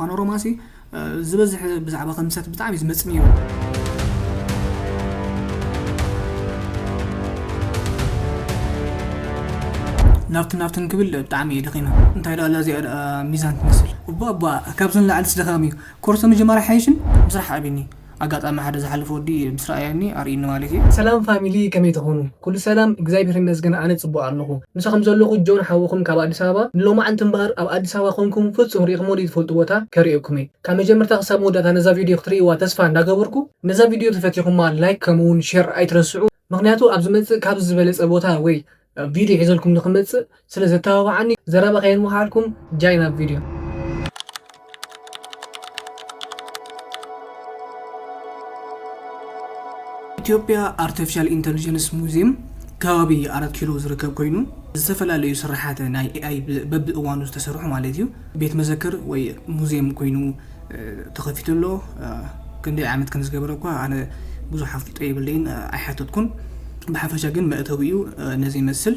ፓኖሮማሲ ዝበዝሕ ብዛዕባ ከምሰት ብጣዕሚ እዩ ዝመፅእ ነይሩ። ናብትን ናብትን ክብል ብጣዕሚ እየ ደኺመ። እንታይ ደኣ እዚኣ ደኣ ሚዛን ትመስል? እባ እባ፣ ካብዚ ንላዕሊ ስደኻም እዩ። ኮርሶ ምጅማር ሓይሽን ምስራሕ ኣብኒ። ኣጋጣሚ ሓደ ዝሓለፈ ወዲ ምስ ረኣየኒ ኣርእዩኒ ማለት እዩ። ሰላም ፋሚሊ፣ ከመይ ትኾኑ? ኩሉ ሰላም እግዚኣብሔር ይመስገን፣ ኣነ ጽቡቕ ኣለኹ። ምሳኹም ዘለኹ ጆን ሓውኹም ካብ ኣዲስ ኣበባ። ንሎማዓንቲ እምበኣር ኣብ ኣዲስ ኣበባ ኮንኩም ፍጹም ርኢኹሞ ዘይትፈልጡ ቦታ ከርእየኩም እየ። ካብ መጀመርታ ክሳብ መወዳእታ ነዛ ቪድዮ ክትርእይዋ ተስፋ እንዳገበርኩ፣ ነዛ ቪድዮ ተፈቲኹማ ላይክ ከምኡውን ሼር ኣይትረስዑ። ምኽንያቱ ኣብ ዝመጽእ ካብ ዝበለጸ ቦታ ወይ ቪድዮ ሒዘልኩም ንኽመጽእ ስለ ዘተባባዓኒ ዘረባ ከየንውሓልኩም ጃይ ናብ ቪድዮ። ኢትዮጵያ ኣርቲፊሻል ኢንተሊጀንስ ሙዚየም ከባቢ ኣራት ኪሎ ዝርከብ ኮይኑ፣ ዝተፈላለዩ ስራሓት ናይ ኤኣይ ብ-፣ በብእዋኑ ዝተሰርሑ ማለት እዩ። ቤት መዘክር ወይ ሙዚየም ኮይኑ፣ እ፣ ተኸፊቱ ኣሎ። እ፣ ክንደይ ዓመት ከም ዝገበረ እኳ ኣነ ብዙሕ ኣፍልጦ የብለይን፣ እ፣ ኣይሓተትኩን። ብሓፈሻ ግን መእተዊኡ፣ እ፣ ነዚ ይመስል።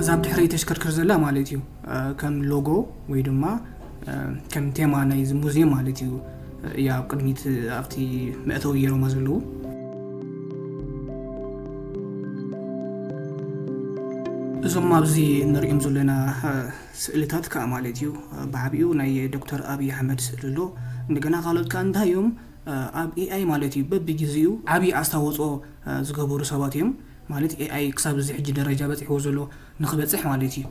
እዛ ኣብ ድሕረይ ተሽከርክር ዘላ ማለት እዩ፣ እ፣ ከም ሎጎ ወይ ድማ፣ እ፣ ከም ቴማ ናይዚ ሙዚየም ማለት እዩ፣ እ፣ እያ ኣብ ቅድሚት ኣብቲ መእተዊ ገይሮማ ዘለዉ። እዞም ኣብዚ ንሪኦም ዘለና፣ እ፣ ስእልታት ከኣ ማለት እዩ፣ እ፣ ብዓቢኡ ናይ ዶክተር ኣብይ ኣሕመድ ስእሊ ኣሎ። እንደገና ካልኦት ከኣ እንታይ እዮም? እ፣ ኣብ ኤኣይ ማለት እዩ በብግዜኡ ዓቢ ኣስተዋጽኦ፣ እ፣ ዝገበሩ ሰባት እዮም። ማለት ኤኣይ ክሳብ እዚ ሕጂ ደረጃ በጺሕዎ ዘሎ ንኽበጽሕ ማለት እዩ።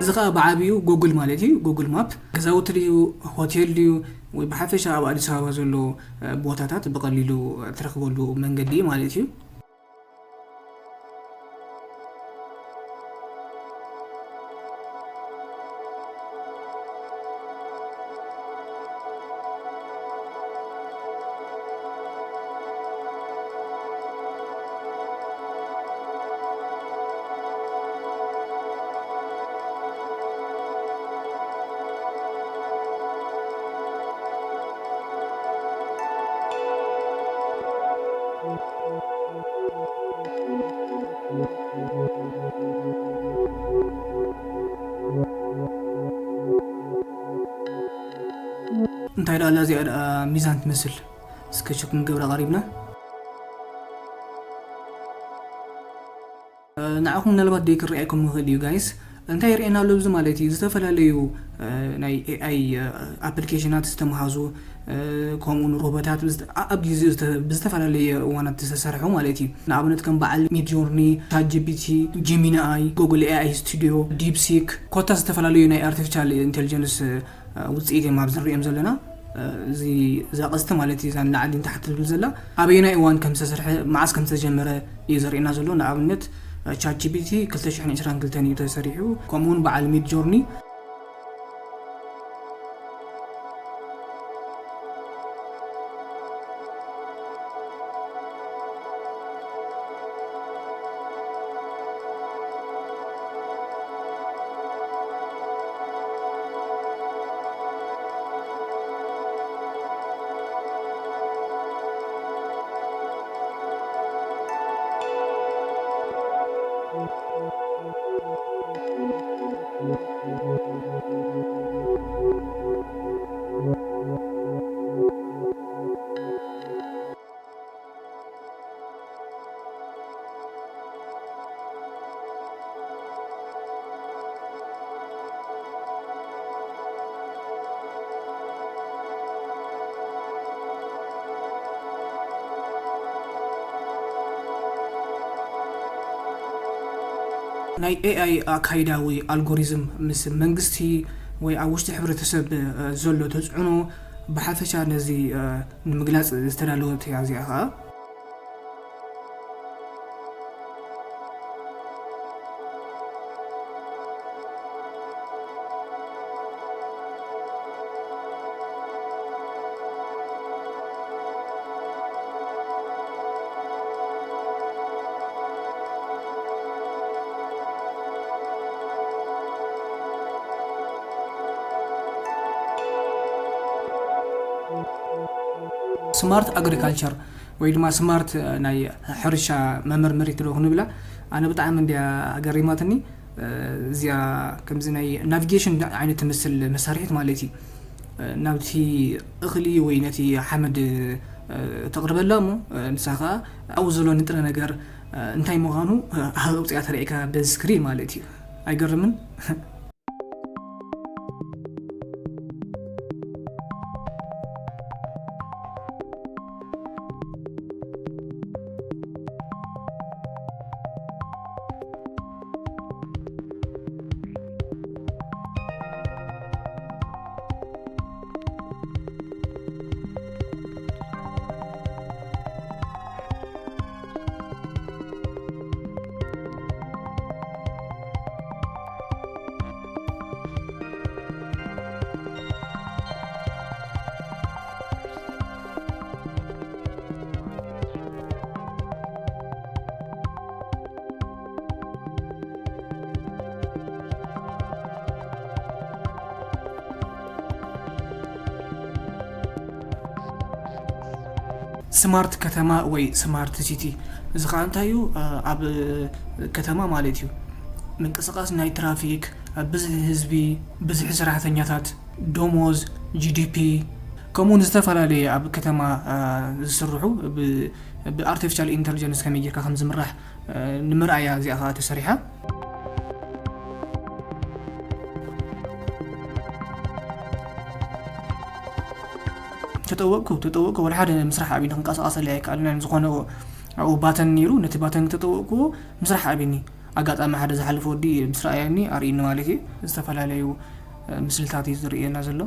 እዚ ኸኣ ብዓቢኡ ጉግል ማለት እዩ። ጉግል ማፕ ገዛውቲ ድዩ፣ ሆቴል ድዩ፣ ወይ ብሓፈሻ ኣብ ኣዲስ ኣበባ ዘሎ፣ እ፣ ቦታታት ብቐሊሉ ትረኽበሉ መንገዲ ማለት እዩ። እንታይ ደኣ እዚኣ ደኣ ሚዛን ትመስል? እስከ ሸክ ክንገብራ ቀሪብና። እ፣ ንዓኹም ምናልባት ደይ ክረኣየኩም ይኽእል እዩ ጋይስ። እንታይ ይርኤና ኣሎ ኣብዚ ማለት እዩ? ዝተፈላለዩ፣ እ፣ ናይ ኤኣይ፣ እ፣ ኣፕሊኬሽናት ዝተመሃዙ፣ እ፣ ከምኡ ንሮቦታት ብዝተ-፣ ኣ-፣ ኣብ ግዜኡ ዝተ-፣ ብዝተፈላለየ እዋናት ዝተሰርሑ ማለት እዩ። ንኣብነት ከም በዓል ሚድጆርኒ፣ ቻት ጂ ፒ ቲ፣ ጀሚናይ፣ ጉግል ኤኣይ ስቱዲዮ፣ ዲፕሲክ፣ ኮታ ዝተፈላለዩ ናይ ኣርቲፊሻል ኢንቴሊጀንስ፣ እ፣ ውፅኢት እዮም ኣብዚ ንሪኦም ዘለና። እ፣ እዚ፣ እዛ ቀስቲ ማለት እዩ፣ እዛ ንላዕሊ ንታሕቲ ትብል ዘላ፣ ኣበየናይ እዋን ከም ዝተሰርሐ፣ መዓስ ከም ዝተጀመረ እዩ ዘርእየና ዘሎ። ንኣብነት፣ እ፣ ቻት ጂ ፒ ቲ ክልተ ሽሕን ዕስራን ክልተን እዩ ተሰሪሑ። ከምኡውን በዓል ሚድጆርኒ። ናይ ኤኣይ ኣካይዳዊ ኣልጎሪዝም ምስ መንግስቲ ወይ ኣብ ውሽጢ ሕብረተሰብ ዘሎ ተፅዕኖ ብሓፈሻ ነዚ ንምግላፅ ዝተዳለወት እያ። እዚኣ ከዓ ስማርት ኣግሪካልቸር ወይ ድማ ስማርት ናይ ሕርሻ መመርመሪት ዶ ክንብላ፣ ኣነ ብጣዕሚ እንድያ ገሪማትኒ። እዚኣ ከምዚ ናይ ናቪጌሽን ዓይነት ትመስል መሳርሒት ማለት እዩ። ናብቲ እኽሊ ወይ ነቲ ሓመድ ተቕርበላ እሞ ንሳ ኸዓ ኣብኡ ዘሎ ንጥረ ነገር እንታይ ምዃኑ ኣውፅኣ ተርእየካ በዚ ስክሪን ማለት እዩ። ኣይገርምን? ስማርት ከተማ ወይ ስማርት ሲቲ፣ እዚ ከዓ እንታይ እዩ? ኣብ ከተማ ማለት እዩ፣ ምንቅስቃስ ናይ ትራፊክ፣ ብዝሒ ህዝቢ፣ ብዝሒ ሰራሕተኛታት፣ ደሞዝ፣ ጂዲፒ፣ ከምኡውን ዝተፈላለየ ኣብ ከተማ ዝስርሑ ብኣርቲፊሻል ኢንተሊጀንስ ከመይ ጌርካ ከም ዝምራሕ ንምርኣያ እዚኣ ከዓ ተሰሪሓ። ተጠወቅኩ ተጠወቅኩ ወላ ሓደ ምስራሕ ኣብኒ ክንቀሳቀሰለ ኣይከኣልናን። ዝኾነ ኣብኡ ባተን ነይሩ፣ ነቲ ባተን ተጠወቅኩዎ፣ ምስራሕ ኣብኒ። ኣጋጣሚ ሓደ ዝሓለፈ ወዲ ምስ ረኣየኒ ኣርእኒ ማለት እዩ። ዝተፈላለዩ ምስልታት እዩ ዝርእየና ዘሎ።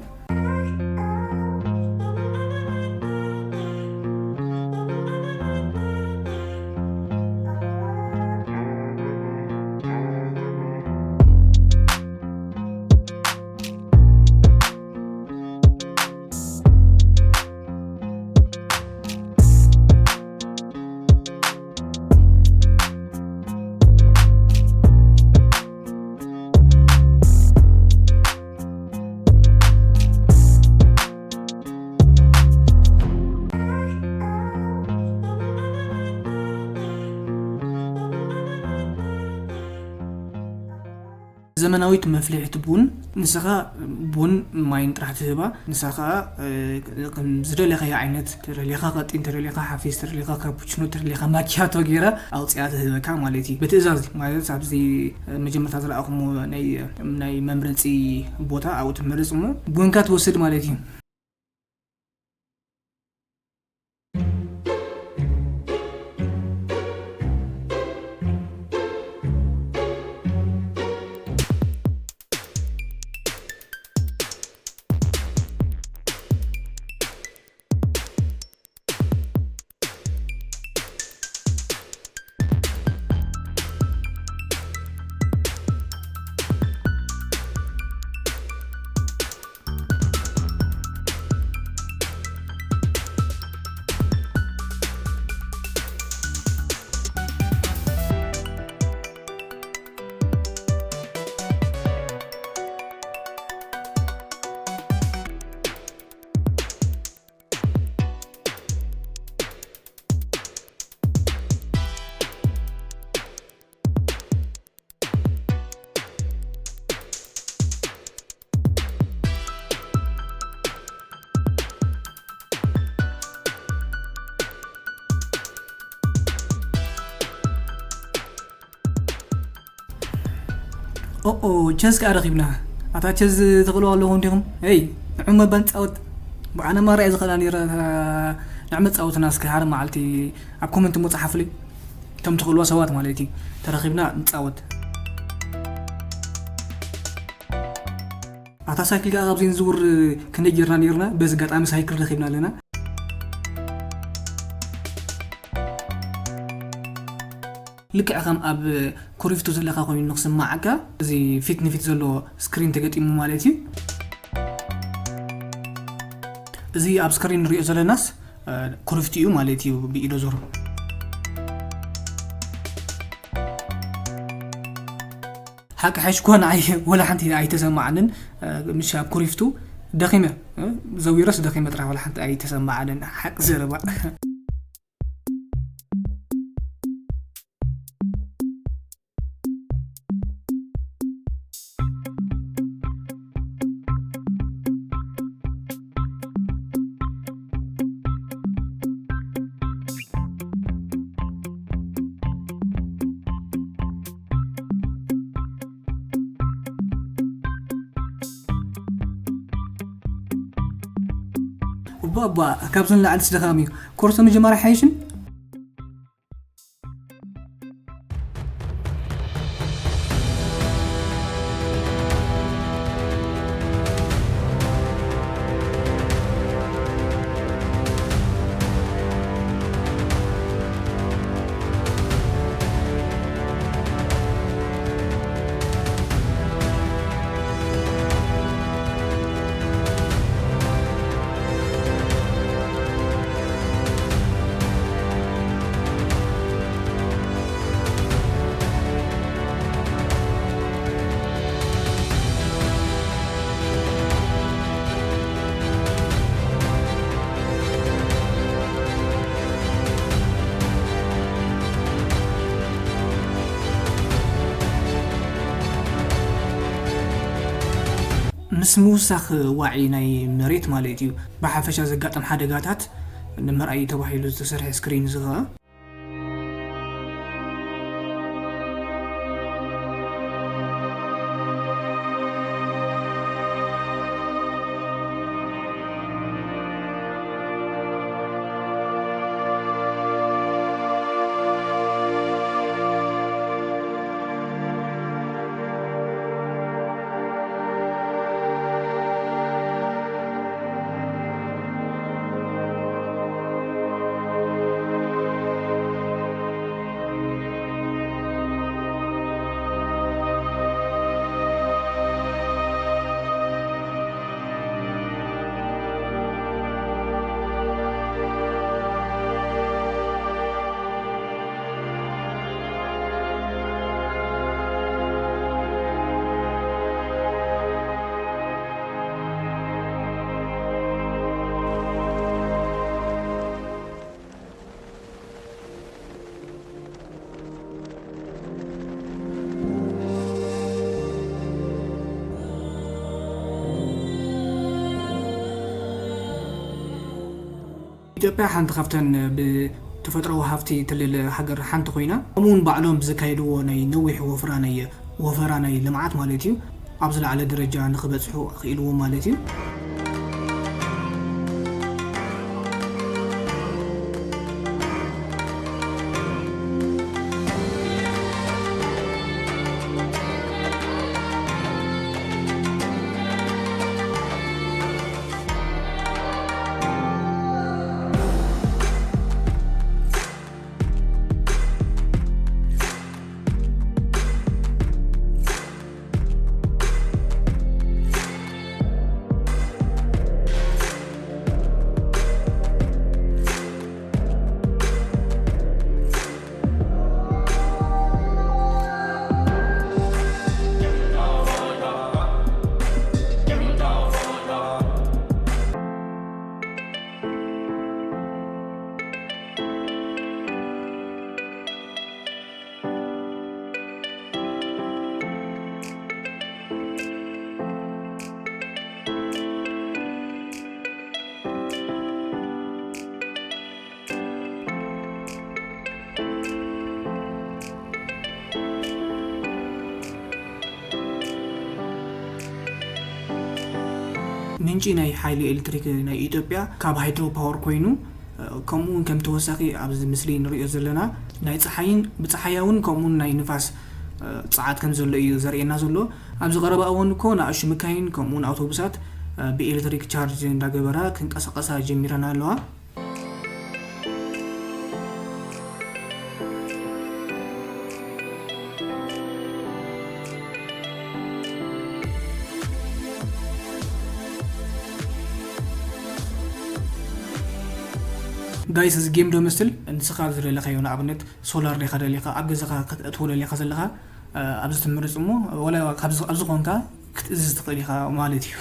ዘመናዊት መፍልሒት ቡን፣ ንስኻ ቡን ማይን ጥራሕ ትህባ፣ ንሳ ኸዓ ከም ዝደለኻዮ ዓይነት፣ ተደሊኻ ቀጢን፣ ተደሊኻ ሓፊስ፣ ተደሊኻ ካፑችኖ፣ ተደሊኻ ማኪያቶ ገይራ ኣውፅኣ ትህበካ ማለት እዩ። ብትእዛዝ ማለት ኣብዚ መጀመርታ ዝረኣኹሞ ናይ መምረፂ ቦታ ኣብኡ ትመርፅ እሞ ቡንካ ትወስድ ማለት እዩ። ኦኦ፣ ቸዝ ከኣ ረኺብና። ኣታ ቸዝ ትኽእልዋ ኣለኹም ዲኹም? ሄይ፣ ንዑ መባ ንጻወት። ብዓነ ማራ እየ ዝኽእላ ነይረ። ንዑ መጻወትና እስከ ሓደ መዓልቲ ኣብ ኮመንት እሞ ጸሓፉለይ። እቶም ትኽእልዋ ሰባት ማለት እዩ። ተረኺብና ንጻወት። ኣታ ሳይክል ከኣ ካብዚ ንዝውር ክንደይ ጌርና ኔርና። በዚ ኣጋጣሚ ሳይክል ረኺብና ኣለና። ልክዕ ከም ኣብ ኩሪፍቱ ዘለኻ ኮይኑ ንክስማዓካ፣ እዚ ፊት ንፊት ዘሎ ስክሪን ተገጢሙ ማለት እዩ። እዚ ኣብ ስክሪን ንሪኦ ዘለናስ፣ እ፣ ኩሪፍቱ እዩ ማለት እዩ ብኢዶ ዞሮ። ሓቂ ሓይሽ ኮን ኣይ-፣ ወላ ሓንቲ ኣይተሰማዓንን። እ፣ ምሽ ኣብ ኩሪፍቱ ደኺመ፣ እ፣ ዘዊረስ ደኺመ ጥራሕ ወላ ሓንቲ ኣይተሰማዓንን። ሓቂ ዘረባ። እባ፣ እባ፣ ካብዚ ንላዕሊ ስደኻም እዩ። ኮርሶ መጀመርያ ሓይሽን? ምስ ምውሳኽ ዋዒ ናይ መሬት ማለት እዩ። ብሓፈሻ ዘጋጥም ሓደጋታት ንምርኣይ ተባሂሉ ዝተሰርሐ ስክሪን እዚ ኸኣ። ኢትዮጵያ ሓንቲ ካብተን ብተፈጥሮኣዊ ሃፍቲ ትልለ ሃገር ሓንቲ ኮይና፣ ከምኡ እውን ባዕሎም ብዘካየድዎ ናይ ነዊሕ ወፍራ ናይ፣ ወፈራ ናይ ልምዓት ማለት እዩ፣ ኣብ ዝለዓለ ደረጃ ንኽበጽሑ ኣኽኢልዎም ማለት እዩ። ምንጪ ናይ ሓይሊ ኤሌክትሪክ ናይ ኢትዮጵያ ካብ ሃይድሮ ፓወር ኮይኑ፣ ከምኡ እውን ከም ተወሳኺ ኣብዚ ምስሊ ንሪኦ ዘለና ናይ ፀሓይን ብፀሓያውን ከምኡ እውን ናይ ንፋስ እ፣ ጸዓት ከም ዘሎ እዩ ዘርእየና ዘሎ። ኣብዚ ቀረባ እዋን እኮ ንኣሽቱ መካይን ከምኡውን ኣውቶቡሳት፣ እ፣ ብኤሌክትሪክ ቻርጅ እንዳገበራ ክንቀሳቐሳ ጀሚረን ኣለዋ። ጋይስ፣ እዚ ጌም ዶ መስል? ንስኻ ዝደለኻዮ፣ ንኣብነት ሶላር ዲኻ ደሊኻ ኣብ ገዛኻ ከተእትዎ ደሊኻ ዘለኻ፣ እ፣ ኣብዚ ትምርጽ እሞ፣ ወላ ካብዚ፣ ኣብዚ ኾንካ ክትእዝዝ ትኽእል ኢኻ ማለት እዩ።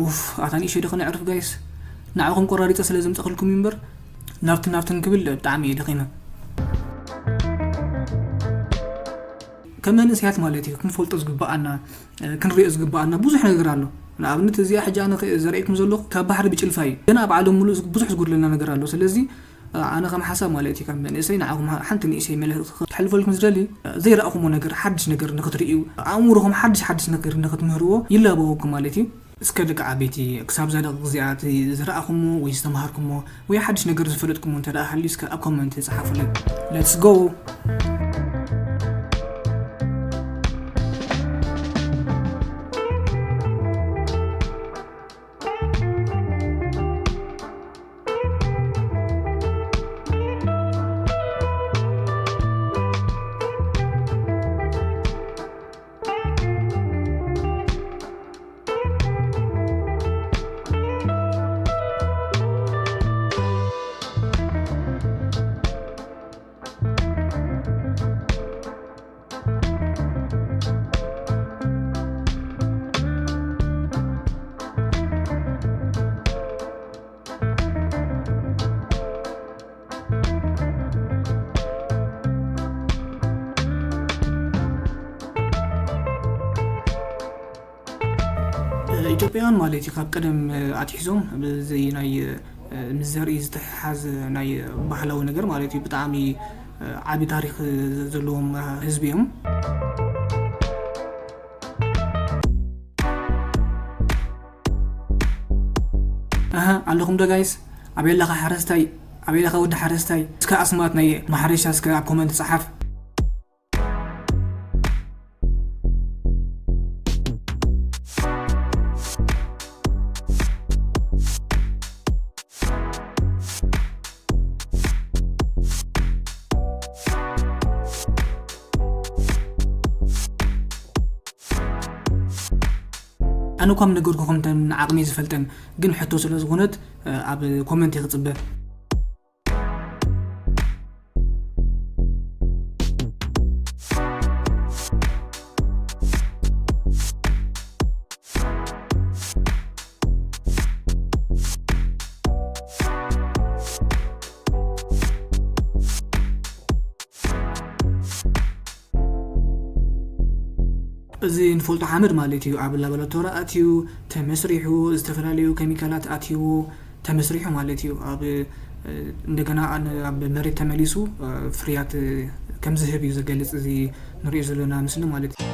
ኡፍ፣ ኣታ ንእሽተይ ዶ ከነዕርፍ ጋይስ? ንዓኹም ቆራሪጸ ስለ ዘምጻእኩልኩም እምበር፣ ናብትን ናብትን ክብል ብጣዕሚ እየ ደኺመ። ከም መንእሰያት ማለት እዩ፣ ክንፈልጦ ዝግብኣና፣ እ፣ ክንሪኦ ዝግብኣና ብዙሕ ነገር ኣሎ። ንኣብነት፣ እዚኣ ሕጂ ኣነ ከ-፣ ዘርእየኩም ዘለኹ ካብ ባሕሪ ብጭልፋ እዩ። ገና ኣብ ዓለም ሙሉእ ብዙሕ ዝጎድለና ነገር ኣሎ። ስለዚ፣ እ፣ ኣነ ከም ሓሳብ ማለት እዩ፣ ከም መንእሰይ ንዓኹም ሓ-፣ ሓንቲ ንእሽተይ መልእኽቲ ክተሕልፈልኩም ዝደሊ፣ እ፣ ዘይረኣኹሞ ነገር፣ ሓድሽ ነገር ንክትርእዩ፣ ኣእምሮኹም ሓድሽ ሓድሽ ነገር ንክትምህርዎ ይላበወኩም ማለት እዩ። እስከ ደቂ ዓበይቲ፣ ክሳብ እዛ ደቂቕ እዚኣ እቲ ዝረኣኹሞ ወይ ዝተምሃርኩሞ ወይ ሓድሽ ነገር ዝፈለጥኩሞ እንተ ደኣ ሃልዩ፣ እስከ ኣብ ኮመንት ጸሓፉለይ። Let's go! ኢትዮጵያውያን ማለት እዩ፣ ካብ ቀደም ኣትሒዞም ብዚ ናይ ምስ ዘርኢ ዝተሓሓዝ ናይ ባህላዊ ነገር ማለት እዩ፣ ብጣዕሚ ዓቢ ታሪኽ ዘለዎም ህዝቢ እዮም። ኣሃ፣ ኣለኹም ዶ ጋይስ? ኣበይ ኣለኻ ሓረስታይ? ኣበይ ኣለኻ ወዲ ሓረስታይ? እስከ ኣስማት ናይ ማሕረሻ እስከ ኣብ ኮመንት ጸሓፍ። ኣነ እኳ ምነገርኩኹም እተን ንዓቕመይ ዝፈልጠን፣ ግን ሕቶ ስለ ዝኾነት፣ እ፣ ኣብ ኮመንት እየ ክጽበ። እዚ ንፈልጦ ሓመድ ማለት እዩ። ኣብ ላቦራቶሪ ኣትዩ ተመስሪሑ፣ ዝተፈላለዩ ኬሚካላት ኣትይዎ ተመስሪሑ ማለት እዩ። ኣብ፣ እ፣ እንደገና ን-፣ ኣብ መሬት ተመሊሱ፣ እ፣ ፍርያት፣ እ፣ ከም ዝህብ እዩ ዝገልጽ እዚ ንሪኦ ዘለና ምስሊ ማለት እዩ።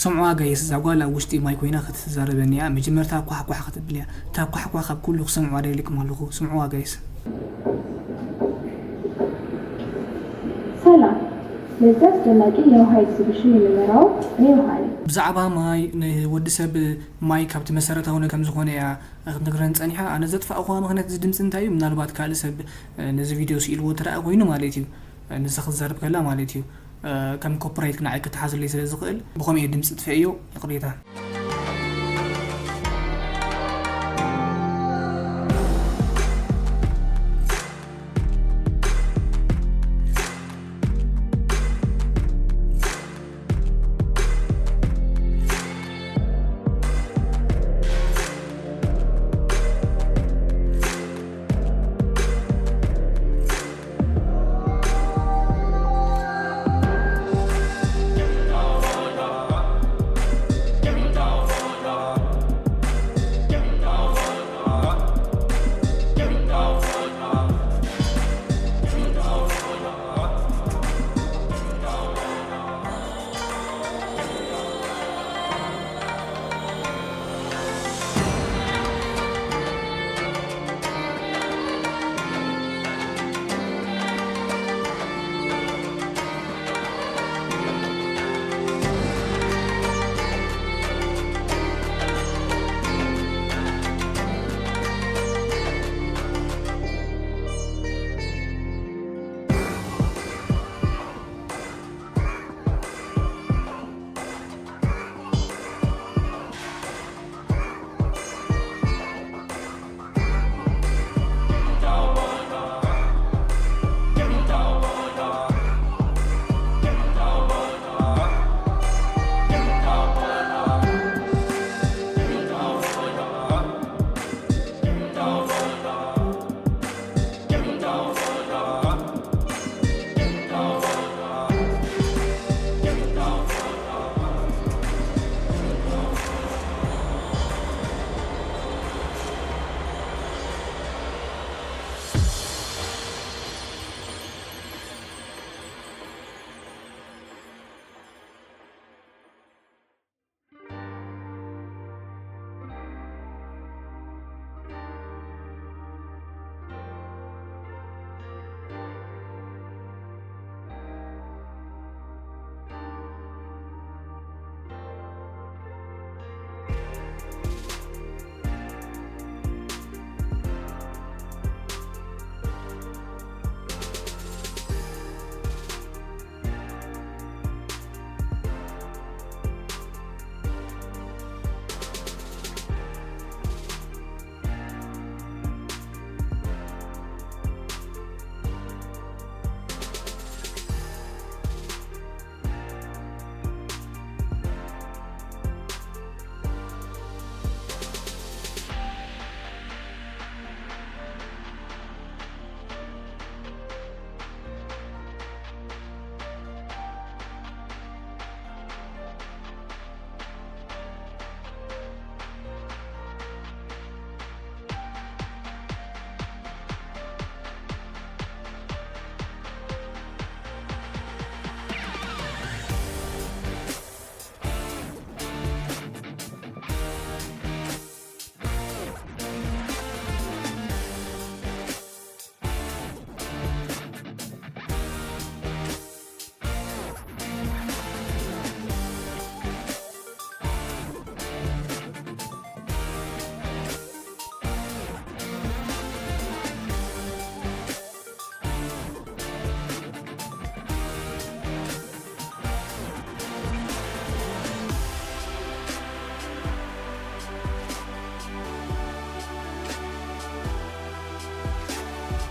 ስምዕዋ ጋይስ፣ እዛ ጓል ኣብ ውሽጢ ማይ ኮይና ክትዛረበኒ እያ። መጀመርታ ኳሕኳሕ ክትብል እያ። እታ ኳሕኳሕ ካብ ኩሉ ክሰምዕዋ ደሊኩም ኣለኹ። ስምዕዋ ጋይስ። ሰላም፣ ለዚ ኣስደናቂ የውሃ ኤግዚቢሽን የምመራው እኔ ዮሃኒ። ብዛዕባ ማይ፣ ንወዲ ሰብ ማይ ካብቲ መሰረታዊ ነገር ከም ዝኾነ እያ ክትነግረን ጸኒሓ። ኣነ ዘጥፋእኹዋ ምኽንያት እዚ ድምፂ እንታይ እዩ? ምናልባት ካልእ ሰብ ነዚ ቪድዮ ስኢልዎ ተደኣ ኮይኑ ማለት እዩ። ንሳ ክትዛረብ ከላ ማለት እዩ። ከም ኮፒራይት ንዓይ ክተሓዘለይ ስለ ዝኽእል ብኸምኡ እየ ድምፂ ጥፍኤዮ። ይቕሬታ።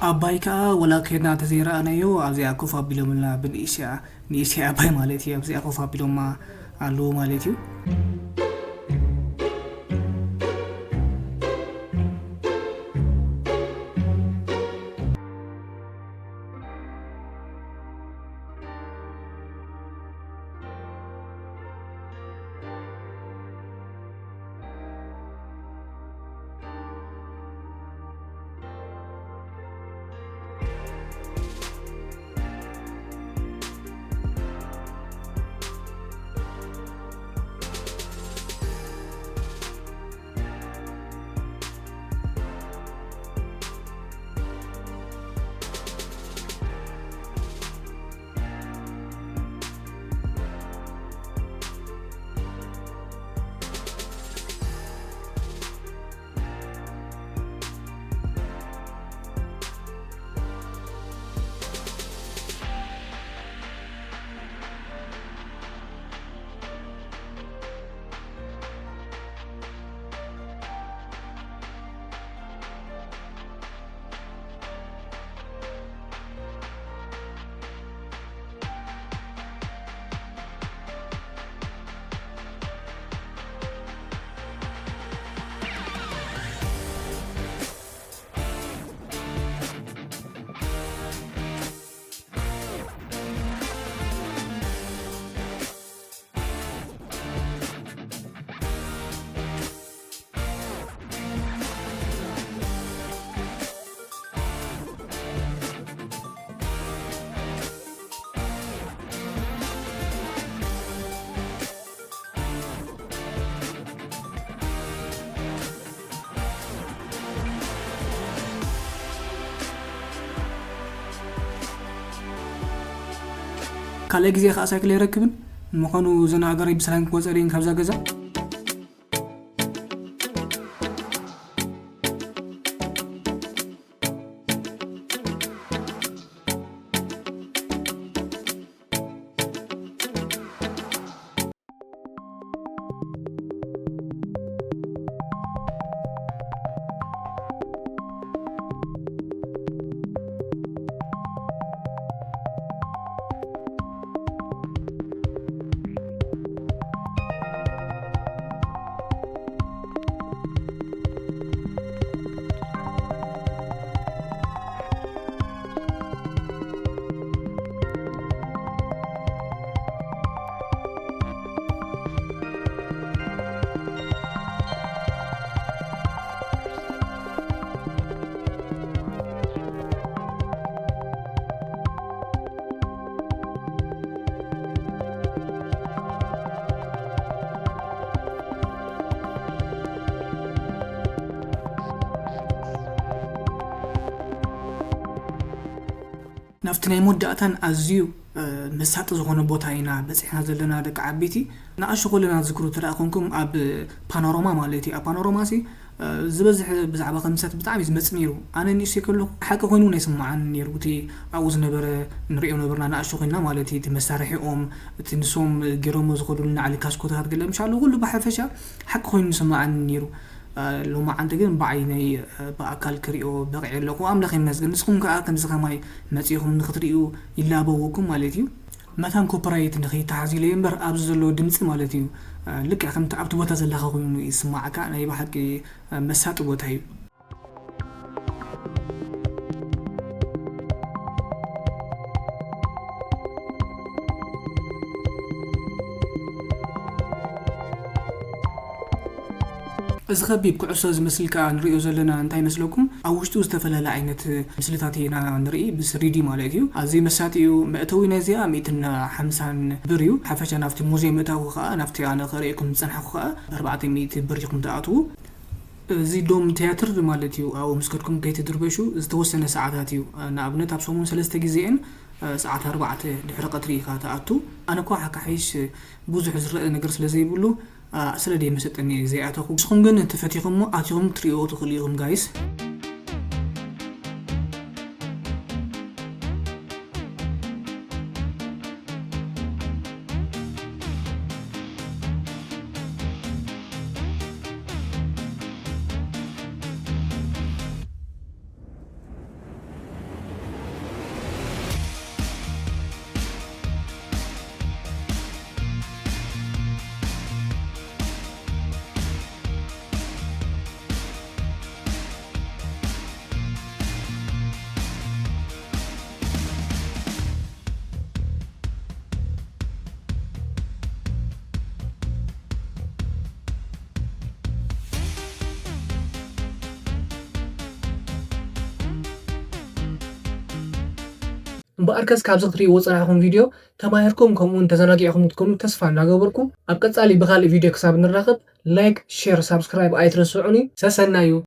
ኣባይ ከዓ ወላ ከድና ተዘይረኣናዮ ኣብዚኣ ኮፍ ኣቢሎምልና ብንእሽያ ንእሽተይ ኣባይ ማለት እዩ ኣብዚኣ ኮፍ ኣቢሎማ ኣለዉ ማለት እዩ። ካልእ ግዜ ከዓ ሳይክል ኣይረክብን። ንምዃኑ እዘን ኣእጋረይ ብሰላም ክወፀ ድየን ካብዛ ገዛ? ናብቲ ናይ መወዳእታን ኣዝዩ መሳጢ ዝኾነ ቦታ ኢና በፂሕና ዘለና ደቂ ዓበይቲ። ንኣሽቱ ከለና ዝክሩ እንተ ደኣ ኮንኩም ኣብ ፓኖሮማ ማለት እዩ። ኣብ ፓኖሮማ ሲ ዝበዝሕ ብዛዕባ ከምሰት ብጣዕሚ እዩ ዝመፅ ነይሩ። ኣነ ንእሽተይ ከለኹ ሓቂ ኮይኑ ናይ ስማዓን ነይሩ እቲ ኣብኡ ዝነበረ ንሪኦ ነበርና ንኣሽቱ ኮይንና ማለት እዩ። እቲ መሳርሒኦም እቲ ንሶም ገይሮሞ ዝኸዱሉ ንዓሊ ካስኮታት ገለ ምሻሉ ኩሉ ብሓፈሻ ሓቂ ኮይኑ ዝስማዓኒ ነይሩ። ሎማዓንቲ ግን ብዓይነይ ብኣካል ክሪኦ በቂዐ ኣለኹ። ኣምላኽ ይመስገን። ንስኹም ከኣ ከምዚ ከማይ መጺኹም ንኽትሪኡ ይላበወኩም ማለት እዩ። መታን ኮፒራይት ንኸይተሓዝ ኢለ እምበር ኣብዚ ዘሎ ድምጺ ማለት እዩ ልክዕ ከምቲ ኣብቲ ቦታ ዘለኻ ኮይኑ ይስማዓካ። ናይ ብሓቂ መሳጢ ቦታ እዩ። እዚ ከቢብ ኩዕሶ ዝመስል ከኣ ንሪኦ ዘለና እንታይ ይመስለኩም? ኣብ ውሽጡ ዝተፈላለ ዓይነት ምስልታት ኢና ንርኢ፣ ብ ስሪ ዲ ማለት እዩ። ኣዝዩ መሳጢ እዩ። መእተዊ ናይዚኣ ሚእትን ሓምሳን ብር እዩ። ሓፈሻ ናብቲ ሙዝየም ምእታውኩ ከኣ፣ ናብቲ ኣነ ከርእየኩም ዝጸናሕኩ ከኣ፣ ብኣርባዕተ ሚእቲ ብር ኢኹም ትኣትዉ። እዚ ዶም ትያትር ማለት እዩ። ኣብኡ ምስ ከድኩም ከይትድርበሹ፣ ዝተወሰነ ሰዓታት እዩ። ንኣብነት ኣብ ሰሙን ሰለስተ ግዜ እየን፣ ሰዓት ኣርባዕተ ድሕሪ ቀትሪ ኢኻ ትኣቱ። ኣነ እኳ ሓካሒሽ ብዙሕ ዝረአ ነገር ስለ ዘይብሉ፣ ስለ ደይመሰጠኒ እየ ዘይኣተኹ። ንስኹም ግን እንተፈቲኹሞ ኣቲኹም ክትሪእዎ ትኽእሉ ኢኹም ጋይስ። እምበኣርከስ ካብዚ ክትሪእዎ ዝጸናሕኩም ቪድዮ ተማሂርኩም ከምኡውን ተዘናጊዕኩም ክትኮኑ ተስፋ እናገበርኩ ኣብ ቀጻሊ ብኻልእ ቪድዮ ክሳብ ንራኸብ ላይክ፣ ሼር፣ ሳብስክራይብ ኣይትረስዑኒ። ሰሰናዩ።